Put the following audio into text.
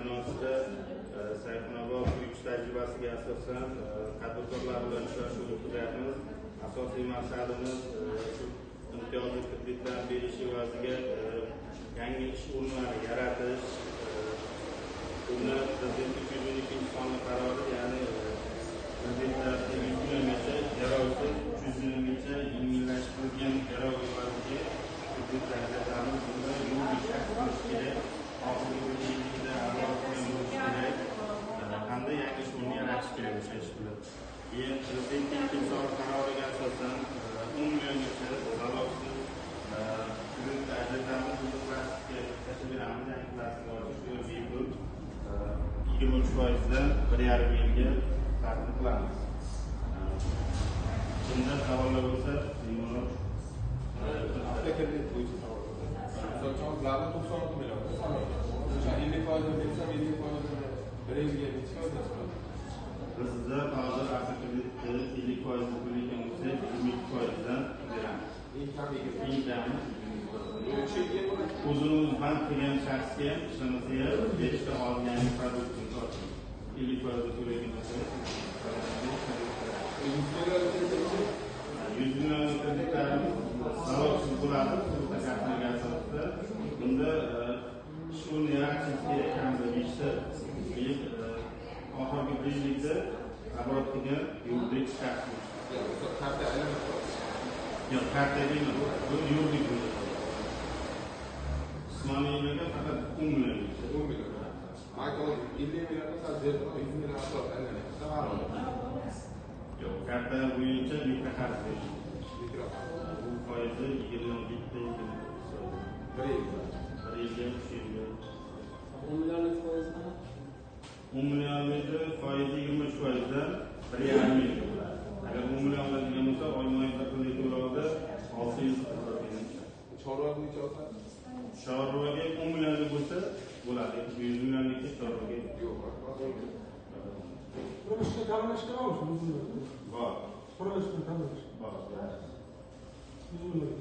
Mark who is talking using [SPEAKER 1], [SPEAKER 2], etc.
[SPEAKER 1] binosida Sayxunobod 3 tajribasiga asosan tadbirkorlar bilan uchrashuv o'tkazyapmiz. Asosiy maqsadimiz shu imtiyozli kreditlar berish evaziga yangi ish o'rinlari yaratish. Bunda Prezident 312-sonli qarori, ya'ni kreditlarni 100 milliongacha garovsiz, 300 milliongacha yengillashtirilgan garov evaziga kreditlar ajratamiz. Bunda yuridik shaxs bo'lishi kerak, oxirgi bir yilda amalga bo'lishi kerak hamda yangi ish o'rni yaratish kerak o'sha ish bilan. Keyin Prezidentning 2-sonli qaroriga asosan 10 milliongacha zalovsiz kredit ajratamiz. Bunda plastikka tashlab beramiz, yangi plastik olish bu bepul 23%dan 1,5 yilga taqdim qilamiz. Bunda savollar bo'lsa, bemalol.
[SPEAKER 2] Avtokredit bo'yicha savol. Misol uchun, ularni 96 million. O'sha 50% bersam, 50% bir yilga necha foiz chiqadi?
[SPEAKER 1] Bizda hozir avtokreditni 50% to'layotgan bo'lsak, 22%dan beramiz.
[SPEAKER 2] Eng kami
[SPEAKER 1] Eng kami 22%. O'zini o'zi band qilgan shaxsga ham ishlamasa ham berishda hozir yangi produkt misol uchun 50% to'layotgan bo'lsa, 100 million kreditlarimiz zalovsiz bo'ladi, sug'urta kartalariga asosida. Bunda ish o'rni yaratishimiz kerak kamida 5ta. Keyin oxirgi bir yillikda оборот qilgan yuridik shaxs bo'lishi.
[SPEAKER 2] Karta aylanib
[SPEAKER 1] Yo'q, kartaga emas, bu yuridik bo'ladi. Jismoniylarga faqat 10 milliongacha.
[SPEAKER 2] 10 million. Michael 50 million bo'lsa, 100 million atrof aylanyapti. Har oy.
[SPEAKER 1] Yo'q, karta bo'yicha mikroqarz berish.
[SPEAKER 2] Mikro.
[SPEAKER 1] Bu foizi 27 29%.
[SPEAKER 2] Bir yilga.
[SPEAKER 1] Bir yilga, 3 yilga.
[SPEAKER 3] 10 millionlik foizi qanaqa?
[SPEAKER 1] 10 millionlikni foizi 23%dan 1,5 yilga bo'ladi. Agar 10 million oladigan bo'lsa, oyma-oy bir pullik to'lovda 640 ming.
[SPEAKER 2] Chorva bo'yicha olsa?
[SPEAKER 1] Chorvaga 10 millionlik bo'lsa bo'ladi. 100 millionlikka chorvaga
[SPEAKER 2] yo'q.
[SPEAKER 4] Qurilishni ta'minlashga bormi shu 100 million?
[SPEAKER 1] Bor.
[SPEAKER 4] Qurilishni ta'minlash.
[SPEAKER 1] Bor.
[SPEAKER 4] 100 million.